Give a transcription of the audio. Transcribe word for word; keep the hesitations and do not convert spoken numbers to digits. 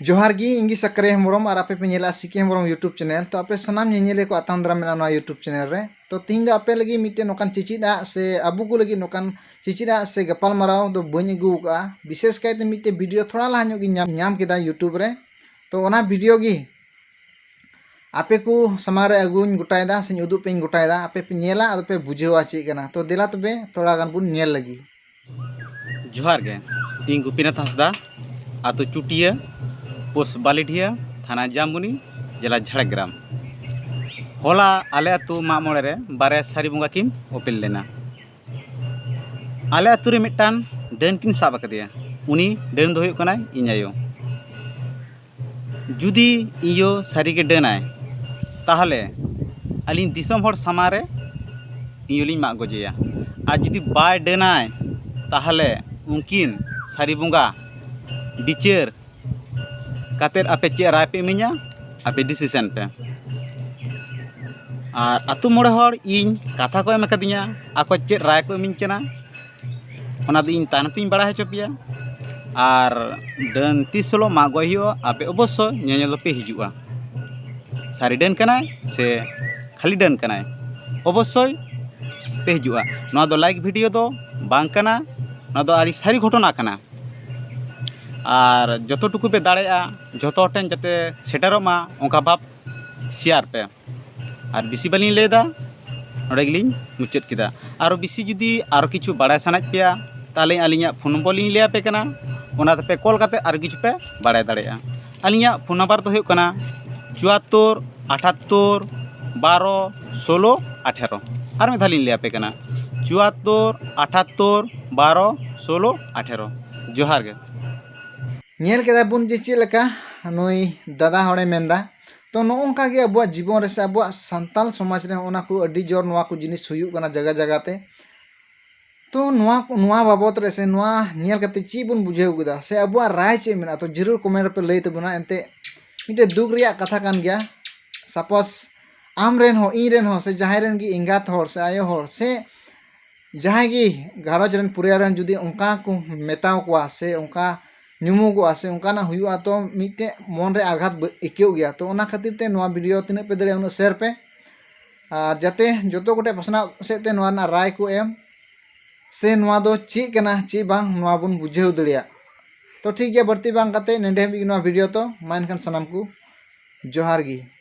ᱡᱚᱦᱟᱨ ᱜᱮ, ᱤᱧ ᱜᱮ ᱥᱟᱠᱨᱮ ᱦᱮᱢᱵᱨᱚᱢ ᱟᱨ ᱟᱯᱮ ᱯᱮ ᱧᱮᱞᱟ ᱥᱤᱠᱮ ᱦᱮᱢᱵᱨᱚᱢ YouTube channel᱾ ᱛᱚ ᱟᱯᱮ ᱥᱟᱱᱟᱢ ᱧᱮᱧᱮᱞᱤᱭᱟᱹ ᱠᱚ ᱟᱛᱟᱝ ᱫᱟᱨᱟᱢ ᱢᱮᱱᱟᱜᱼᱟ ᱱᱚᱣᱟ YouTube channel ᱨᱮ᱾ ᱛᱚ ᱛᱤᱦᱤᱧ ᱫᱚ ᱟᱯᱮ ᱞᱟᱹᱜᱤᱫ ᱢᱤᱫᱴᱮᱱ ᱱᱚᱝᱠᱟᱱ ᱪᱮᱪᱮᱫ ᱟᱜ ᱥᱮ ᱟᱵᱚ ᱠᱚ ᱞᱟᱹᱜᱤᱫ ᱱᱚᱝᱠᱟᱱ ᱪᱮᱪᱮᱫ ᱟᱜ ᱥᱮ ᱜᱟᱯᱟᱞ ᱢᱟᱨᱟᱣ ᱫᱚ ᱵᱟᱹᱧ ᱟᱹᱜᱩ ᱟᱠᱟᱫᱼᱟ᱾ ᱵᱤᱥᱮᱥ ᱠᱟᱭᱛᱮ ᱢᱤᱫᱴᱮᱱ video ᱛᱷᱚᱲᱟ ᱞᱟᱦᱟ ᱧᱚᱜ ᱜᱤᱧ ᱧᱟᱢ, ᱧᱟᱢ ᱠᱮᱫᱟ YouTube ᱨᱮ᱾ ᱛᱚ ᱚᱱᱟ video ᱜᱮ ᱟᱯᱮ ᱠᱚ ᱥᱟᱢᱟᱝ ᱨᱮ ᱟᱹᱜᱩᱧ ᱜᱚᱴᱟᱭᱮᱫᱟ ᱥᱮᱧ ᱩᱫᱩᱜ ᱯᱮᱧ ᱜᱚᱴᱟᱭᱮᱫᱟ, ᱟᱯᱮ ᱯᱮ ᱧᱮᱞᱟ ᱟᱫᱚ ᱯᱮ ᱵᱩᱡᱷᱟᱹᱣᱟ ᱪᱮᱫ ᱠᱟᱱᱟ᱾ ᱛᱚ ᱫᱮᱞᱟ ᱛᱚᱵᱮ ᱛᱷᱚᱲᱟ ᱜᱟᱱ ᱵᱚᱱ ᱧᱮᱞ ᱞᱟᱹᱜᱤᱫ᱾ ᱡᱚᱦᱟᱨ ᱜᱮ, ᱤᱧ ᱜᱳᱯᱤᱱᱟᱛᱷ ᱦᱟᱸᱥᱫᱟ, ᱟᱹᱛᱩ ᱪᱩᱴᱤᱭᱟᱹ, ᱯᱳᱥᱴ ᱵᱟᱞᱤᱰᱷᱤᱭᱟ, ᱛᱷᱟᱱᱟ ᱡᱟᱢᱵᱩᱱᱤ, ᱡᱮᱞᱟ ᱡᱷᱟᱲᱜᱨᱟᱢ᱾ ᱦᱚᱞᱟ ᱟᱞᱮ ᱟᱹᱛᱩ ᱢᱟᱜ ᱢᱚᱬᱮ ᱨᱮ ᱵᱟᱨᱭᱟ ᱥᱟᱹᱨᱤ ᱵᱚᱸᱜᱟ ᱠᱤᱱ ᱚᱯᱮᱞ ᱞᱮᱱᱟ᱾ ᱟᱞᱮ ᱟᱹᱛᱩ ᱨᱮ ᱢᱤᱫᱴᱟᱝ ᱰᱟᱹᱱ ᱠᱤᱱ ᱥᱟᱵ ᱟᱠᱟᱫᱮᱭᱟ᱾ ᱩᱱᱤ ᱰᱟᱹᱱ ᱫᱚ ᱦᱩᱭᱩᱜ ᱠᱟᱱᱟᱭ ᱤᱧ ᱟᱭᱳ᱾ ᱡᱩᱫᱤ ᱤᱧ ᱭᱳ ᱥᱟᱹᱨᱤᱜᱮ ᱰᱟᱹᱱᱟᱭ, ᱛᱟᱦᱚᱞᱮ ᱟᱹᱞᱤᱧ ᱫᱤᱥᱚᱢ ᱦᱚᱲ ᱥᱟᱢᱟᱝ ᱨᱮ ᱤᱧ ᱭᱳ ᱞᱤᱧ ᱢᱟᱜ ᱜᱚᱡᱮᱭᱟ᱾ ᱟᱨ ᱡᱩᱫᱤ ᱵᱟᱭ ᱰᱟᱹᱱᱟᱭ, ᱛᱟᱦᱚᱞᱮ ᱩᱱᱠᱤᱱ ᱥᱟᱹᱨᱤ ᱵᱚᱸᱜᱟ ᱵᱤᱪᱟᱹᱨ ᱠᱟᱛᱮᱫ ᱟᱯᱮ ᱪᱮᱫ ᱨᱟᱭ ᱯᱮ ᱤᱢᱟᱹᱧᱟ, ᱟᱯᱮ decision ᱯᱮ᱾ ᱟᱨ ᱟᱹᱛᱩ ᱢᱚᱬᱮ ᱦᱚᱲ ᱤᱧ ᱠᱟᱛᱷᱟ ᱠᱚ ᱮᱢ ᱟᱠᱟᱫᱤᱧᱟ, ᱟᱠᱚ ᱪᱮᱫ ᱨᱟᱭ ᱠᱚ ᱤᱢᱟᱹᱧ ᱠᱟᱱᱟ, ᱚᱱᱟ ᱫᱚ ᱤᱧ ᱛᱟᱭᱱᱚᱢ ᱛᱤᱧ ᱵᱟᱲᱟᱭ ᱦᱚᱪᱚ ᱯᱮᱭᱟ᱾ ᱟᱨ ᱰᱟᱹᱱ ᱛᱤᱥ ᱦᱤᱞᱳᱜ ᱢᱟᱜ ᱜᱚᱡ ᱦᱩᱭᱩᱜᱼᱟ, ᱟᱯᱮ ᱚᱵᱚᱥᱥᱳᱭ ᱧᱮᱧᱮᱞ ᱫᱚᱯᱮ ᱦᱤᱡᱩᱜᱼᱟ᱾ ᱥᱟᱹᱨᱤ ᱰᱟᱹᱱ ᱠᱟᱱᱟᱭ ᱥᱮ ᱠᱷᱟᱹᱞᱤ ᱰᱟᱹᱱ ᱠᱟᱱᱟᱭ, ᱚᱵᱚᱥᱥᱳᱭ ᱯᱮ ᱦᱤᱡᱩᱜᱼᱟ᱾ ᱱᱚᱣᱟ ᱫᱚ like video ᱫᱚ ᱵᱟᱝ ᱠᱟᱱᱟ, ᱱᱚᱣᱟ ᱫᱚ ᱟᱹᱰᱤ ᱥᱟᱹᱨᱤ ᱜᱷᱚᱴᱚᱱᱟ ᱠᱟᱱᱟ᱾ ᱟᱨ ᱡᱚᱛᱚ ᱴᱩᱠᱩ ᱯᱮ ᱫᱟᱲᱮᱭᱟᱜᱼᱟ, ᱡᱚᱛᱚ ᱦᱚᱲ ᱴᱷᱮᱱ ᱡᱟᱛᱮ ᱥᱮᱴᱮᱨᱚᱜ ᱢᱟ, ᱚᱱᱠᱟ ᱵᱷᱟᱵᱽ share ᱯᱮ᱾ ᱟᱨ ᱵᱮᱥᱤ ᱵᱟᱹᱞᱤᱧ ᱞᱟᱹᱭᱫᱟ, ᱱᱚᱰᱮ ᱜᱮᱞᱤᱧ ᱢᱩᱪᱟᱹᱫ ᱠᱮᱫᱟ᱾ ᱟᱨᱚ ᱵᱮᱥᱤ ᱡᱩᱫᱤ ᱟᱨᱚ ᱠᱤᱪᱷᱩ ᱵᱟᱲᱟᱭ ᱥᱟᱱᱟᱭᱮᱫ ᱯᱮᱭᱟ, ᱛᱟᱦᱚᱞᱮ ᱟᱹᱞᱤᱧᱟᱜ phone number ᱞᱤᱧ ᱞᱟᱹᱭ ᱟᱯᱮ ᱠᱟᱱᱟ, ᱚᱱᱟ ᱛᱮᱯᱮ call ᱠᱟᱛᱮ ᱟᱨᱚ ᱠᱤᱪᱷᱩ ᱯᱮ ᱵᱟᱲᱟᱭ ᱫᱟᱲᱮᱭᱟᱜᱼᱟ᱾ ᱟᱹᱞᱤᱧᱟᱜ phone number ᱫᱚ ᱦᱩᱭᱩᱜ ᱠᱟᱱᱟ ᱪᱩᱣᱟᱛᱛᱳᱨ ᱟᱴᱷᱟᱛᱛᱳᱨ ᱵᱟᱨᱚ ᱥᱳᱞᱳ ᱟᱴᱷᱮᱨᱚ᱾ ᱟᱨ ᱢᱤᱫ ᱫᱷᱟᱣ ᱞᱤᱧ ᱞᱟᱹᱭ ᱟᱯᱮ ᱠᱟᱱᱟ, ᱪᱩᱣᱟᱛᱛᱳᱨ ᱟᱴᱷᱟᱛᱛᱳᱨ ᱵᱟᱨᱚ ᱥᱳᱞᱳ ᱟᱴᱷᱮᱨᱚ᱾ ᱡᱚᱦᱟᱨ ᱜᱮ᱾ ᱧᱮᱞ ᱠᱮᱫᱟ ᱵᱚᱱ ᱡᱮ ᱪᱮᱫ ᱞᱮᱠᱟ ᱱᱩᱭ ᱫᱟᱫᱟ ᱦᱚᱲᱮ ᱢᱮᱱᱫᱟ᱾ ᱛᱚ ᱱᱚᱜᱼᱚ ᱱᱚᱝᱠᱟ ᱜᱮ ᱟᱵᱚᱣᱟᱜ ᱡᱤᱵᱚᱱ ᱨᱮ ᱥᱮ ᱟᱵᱚᱣᱟᱜ ᱥᱟᱱᱛᱟᱞ ᱥᱚᱢᱟᱡᱽ ᱨᱮ ᱦᱚᱸᱜᱼᱚ ᱱᱟ ᱠᱚ ᱟᱹᱰᱤ ᱡᱳᱨ ᱱᱚᱣᱟ ᱠᱚ ᱡᱤᱱᱤᱥ ᱦᱩᱭᱩᱜ ᱠᱟᱱᱟ ᱡᱟᱭᱜᱟ ᱡᱟᱭᱜᱟ ᱛᱮ᱾ ᱛᱚ ᱱᱚᱣᱟ, ᱱᱚᱣᱟ ᱵᱟᱵᱚᱛ ᱨᱮ ᱥᱮ ᱱᱚᱣᱟ ᱧᱮᱞ ᱠᱟᱛᱮ ᱪᱮᱫ ᱵᱚᱱ ᱵᱩᱡᱷᱟᱹᱣ ᱠᱮᱫᱟ ᱥᱮ ᱟᱵᱚᱣᱟᱜ ᱨᱟᱭ ᱪᱮᱫ ᱢᱮᱱᱟᱜᱼᱟ, ᱛᱚ ᱡᱟᱹᱨᱩᱲ comment ᱨᱮᱯᱮ ᱞᱟᱹᱭ ᱛᱟᱵᱚᱱᱟ᱾ ᱮᱱᱛᱮᱫ ᱢᱤᱫᱴᱮᱡ ᱫᱩᱠ ᱨᱮᱭᱟᱜ ᱠᱟᱛᱷᱟ ᱠᱟᱱ ᱜᱮᱭᱟ᱾ Suppose ᱟᱢ ᱨᱮᱱ ᱦᱚᱸ, ᱤᱧ ᱨᱮᱱ ᱦᱚᱸ, ᱥᱮ ᱡᱟᱦᱟᱸᱭ ᱨᱮᱱ ᱜᱮ ᱮᱸᱜᱟᱛ ᱦᱚᱲ ᱥᱮ ᱟᱭᱳ ᱦᱚᱲ ᱥᱮ ᱡᱟᱦᱟᱸᱭ ᱜᱮ ᱜᱷᱟᱨᱚᱸᱡᱽ ᱨᱮᱱ, ᱯᱚᱨᱤᱵᱟᱨ ᱨᱮᱱ ᱡᱩᱫᱤ ᱚᱱᱠᱟ ᱠᱚ ᱢᱮᱛᱟᱣ ᱠᱚᱣᱟ ᱥᱮ ᱚᱱᱠᱟ ᱧᱩᱢᱩᱜᱚᱜᱼᱟ ᱥᱮ ᱚᱱᱠᱟᱱᱟᱜ ᱦᱩᱭᱩᱜᱼᱟ, ᱛᱚ ᱢᱤᱫᱴᱮᱡ ᱢᱚᱱ ᱨᱮ ᱟᱜᱷᱟᱛ ᱵᱟᱹ- ᱟᱹᱭᱠᱟᱹᱣ ᱜᱮᱭᱟ᱾ ᱛᱚ ᱚᱱᱟ ᱠᱷᱟᱹᱛᱤᱨ ᱛᱮ ᱱᱚᱣᱟ ᱵᱷᱤᱰᱤᱭᱳ ᱛᱤᱱᱟᱹᱜ ᱯᱮ ᱫᱟᱲᱮᱭᱟᱜᱼᱟ ᱩᱱᱟᱹᱜ ᱥᱮᱭᱟᱨ ᱯᱮ, ᱟᱨ ᱡᱟᱛᱮ ᱡᱚᱛᱚ ᱠᱚᱴᱷᱮᱱ ᱯᱟᱥᱱᱟᱣ ᱥᱮᱫ ᱛᱮ ᱱᱚᱣᱟ ᱨᱮᱱᱟᱜ ᱨᱟᱭ ᱠᱚ ᱮᱢ, ᱥᱮ ᱱᱚᱣᱟ ᱫᱚ ᱪᱮᱫ ᱠᱟᱱᱟ ᱪᱮᱫ ᱵᱟᱝ, ᱱᱚᱣᱟ ᱵᱚᱱ ᱵᱩᱡᱷᱟᱹᱣ ᱫᱟᱲᱮᱭᱟᱜ᱾ ᱛᱚ ᱴᱷᱤᱠ ᱜᱮᱭᱟ, ᱵᱟᱹᱲᱛᱤ ᱵᱟᱝ ᱠᱟᱛᱮ ᱱᱚᱰᱮ ᱦᱟᱹᱵᱤᱡ ᱜᱮ ᱱᱚᱣᱟ ᱵᱷᱤᱰᱤᱭᱳ᱾ ᱛᱚ ᱢᱟ ᱮᱱᱠᱷᱟᱱ ᱥᱟᱱᱟᱢ ᱠᱚ ᱡᱚᱦᱟᱨ ᱜᱮ᱾